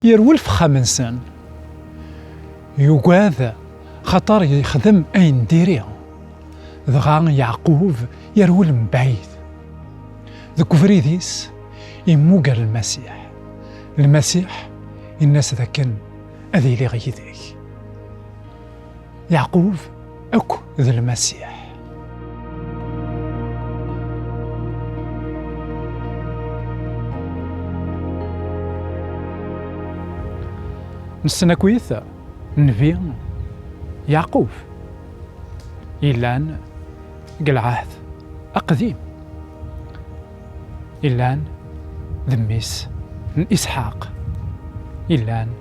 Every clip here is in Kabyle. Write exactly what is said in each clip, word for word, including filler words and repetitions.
Yerwel f uxxam-nsen. Yugad, xaṭer yexdem ayen diri. Dɣa Yeɛqub yerwel mebɛid. Deg ubrid-is, immuger Lmasiḥ. Lmasiḥ inna-s dakken ad iliɣ yid-k. Yeɛqub akk d Lmasiḥ. Nessen akkit Nnbi Yeɛqub, yellan deg Lɛehd Aqdim, yellan d mmi-s n Isḥaq, yellan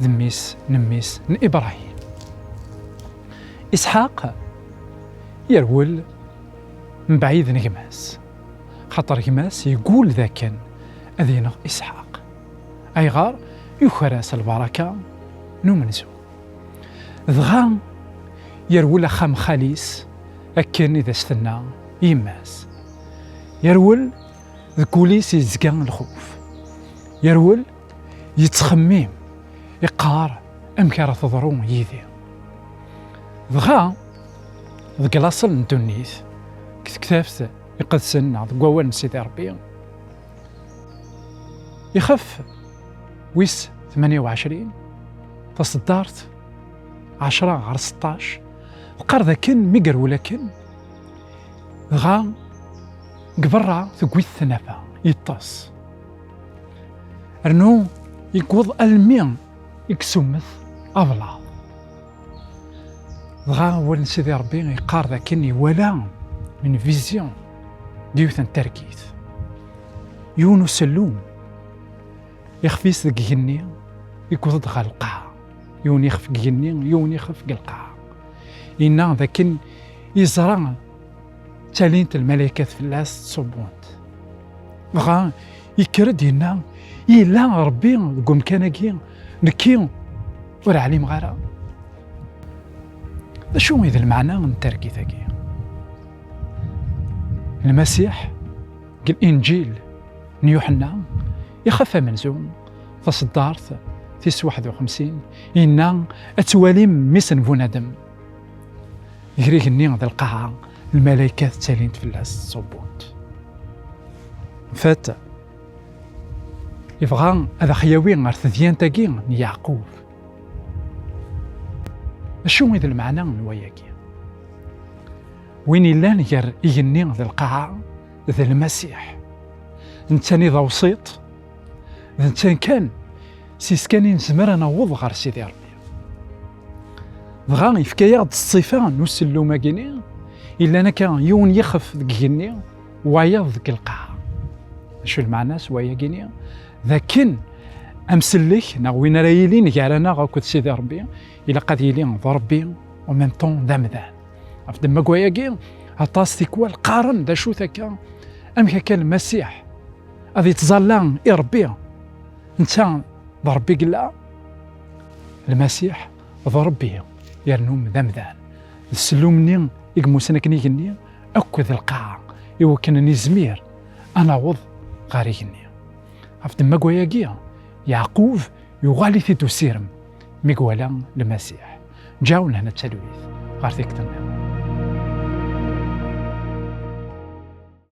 d mmi-s n mmi-s n Ibṛahim. Isḥaq yerwel mebɛid n gma-s, xaṭer gma-s yeggul dakken ad ineɣ Isḥaq. Ayɣer? Yuker-as lbaraka n umenzu. Dɣa yerwel axxam xali-s, akken i d as-tenna yemma-s. Yerwel deg wul-is yezga lxuf. Yerwel yettxemmim, iqqar: "Amek ara teḍru yid-i?" Dɣa, deg laṣel n ddunit, deg tektabt iqedsen neɣ deg wawal n Sidi Ṛebbi, ixef wis tmanya u ɛecrin, taṣeddart ɛecra ɣer seṭṭac, teqqar dakken mi yerwel akken, dɣa deg berra tewwi-t tnafa, yeṭṭes. Rnu yewweḍ almi i yessumet ablaḍ. Dɣa awal n Sidi Ṛebbi yeqqar dakken iwala une vision d yiwet n targit. Yiwen usellum, ixef-is deg igenni, yewweḍ-d ɣer lqaɛa. Yiwen ixef deg igenni, yiwen ixef deg lqaɛa. Yenna dakken yeẓra ttalint lmalaykat fell-as, ttṣubbunt. Dɣa yekker-d, yenna: "Yella Ṛebbi deg umkan-agi, nekki ur ɛlimeɣ ara." D acu i d lmeɛna n targit-agi? Lmasiḥ, deg Linǧil n Yuḥenna, ixef amenzu, taṣeddart tis waḥed u xemsin, yenna: "Ad twalim mmi-s n bunadem." Ger igenni d lqaɛa, lmalaykat ttalint fell-as, ttṣubbunt. En fait, yebɣa ad aɣ-yawi ɣer tedyant-agi n Yeɛqub. Acu i d lmeɛna n wayagi? Win illan gar igenni d lqaɛa d Lmasiḥ. Netta-nni d awsiṭ, d netta kan, s-is kan i nezmer ad naweḍ ɣer Sidi Ṛebbi. Dɣa yefka-yaɣ-d ṣṣifa n usellum-agi-ni, illan akka yiwen yixef deg igenni, wayeḍ deg lqaɛa. Acu lmeɛna-s wayagi-ni? D akken amsellek, neɣ win ara yilin gar-aneɣ akked Sidi Ṛebbi, ilaq ad yili d Ṛebbi, en même temps d amdan. Ɣef ddemma n wayagi, aṭas tikwal qqaren: "D acu-t akka? Amek akka Lmasiḥ ad yettẓalla i Ṛebbi? Netta d Ṛebbi i yella?" Lmasiḥ d Ṛebbi, yernu d amdan. D ssellum-nni i yemmusen akken igenni akked lqaɛa, i wakken nizmir ad naweḍ ɣer igenni. Ɣef ddemma n wayagi, Yeɛqub yuɣal-it-id usirem mi iwala Lmasiḥ. Ǧǧaw lehna d talwit ɣer tikkelt-nniḍen.